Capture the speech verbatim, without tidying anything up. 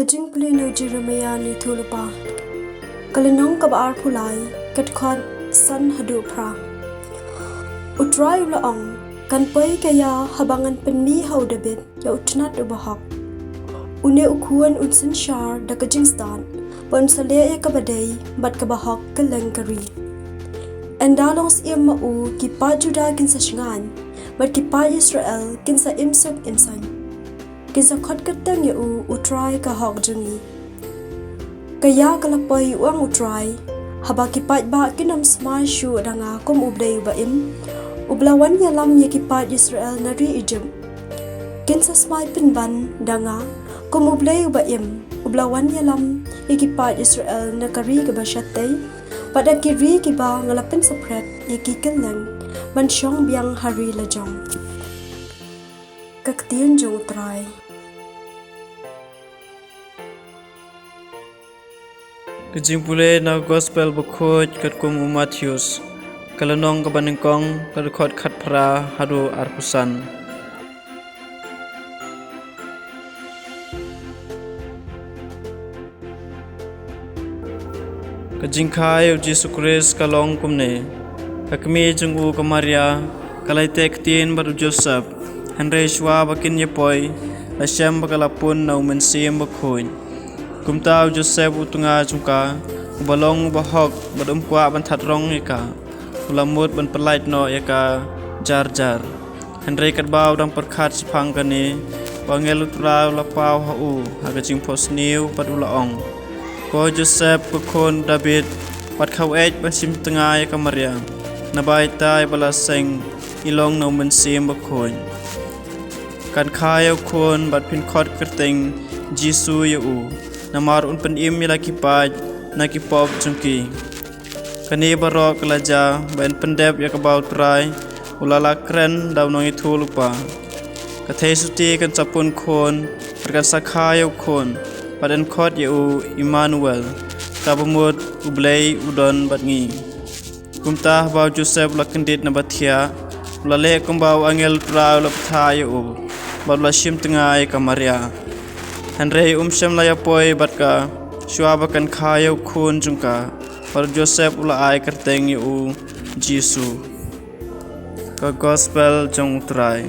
Ka jingpule na u Jeremiah na u Ïathuhlypa, ka lynnong kaba arphew lai, ka dkhot san haduh phra. U Trai u la ong, kan poi ka ïa haba ngan pynmih ha u Dabid ïa u tnat uba hok. Une u khun un synshar da ka jingstad, bad un sa leh ïa kaba dei bad kaba hok kylleng ka ri. Ynda long syiem ma u, ki paid Judah kin sa shngaiñ, bad ki paid Israel kin sa im suk im saiñ. Kin sa khot kyrteng ïa u, U Trai ka hok jong ngi. Ka ïa ka la poi, u ong U Trai, haba ki paidbah kin ym smai shuh da nga kum U Blei uba im, uba la wan ïalam ïa ki paid Israel na ri Ijipt. Kin sa smai pynban da nga kum U Blei uba im, uba la wan ïalam ïa ki paid Israel na ka ri kaba shatei, bad da ki ri kiba nga la pynsaphriang ïa ki kylleng ban shong biang ha ri lajong. Ka ktien jong U Trai. Ka jingpule na ka Gospel bakhuid katkum u Mathaios, ka lynnong kaba nyngkong, ka dkhot khatphra haduh arphew san. Ka jingkha ïa u Jisu Khrist ka long kumne. Ka kmie jong u ka Maria ka la ïateh ktien bad u Joseph, hynrei shuwa ba kin ïa poi, la shem ba ka la pun na u Mynsiem Bakhuid. Kumta u Joseph u tnga jong ka, uba long uba hok bad um kwah ban thad rong ïa ka, u la mut ban pyllait noh ïa ka jar jar. Hynrei katba u dang pyrkhat shaphang kane, u angel U Trai u la paw ha u ha ka jingphohsniew bad u la ong, Ko Joseph, ko khun Dabid, wat khawieit ban shim tnga ïa ka Maria, naba ïa utai ba la seng i long na u Mynsiem Bakhuid. Kan kha ïa u khun bad phin khot kyrteng Jisu ïa u, namar un pynim ïa la ki paid na ki pop jong ki. Kane baroh ka la jia ba yn pyndep ïa kaba U Trai u la la kren da u nongïathuhlypa. Ka theisotti kan sa pun khun, bad kan sa kha ïa u khun, bad yn khot ïa u Immanuel, kaba mut U Blei u don bad ngi. Kumta haba u Joseph u la kyndit na ba thiah, u la leh kumba u angel U Trai u la bthah ïa u, bad u la shim tnga ïa ka Maria. Hynrei um shym la ïa poi bad ka, shuwa ba kan kha ïa u khun jong ka, bad u Joseph u la ai kyrteng ïa u Jisu. Ka Gospel jong U Trai.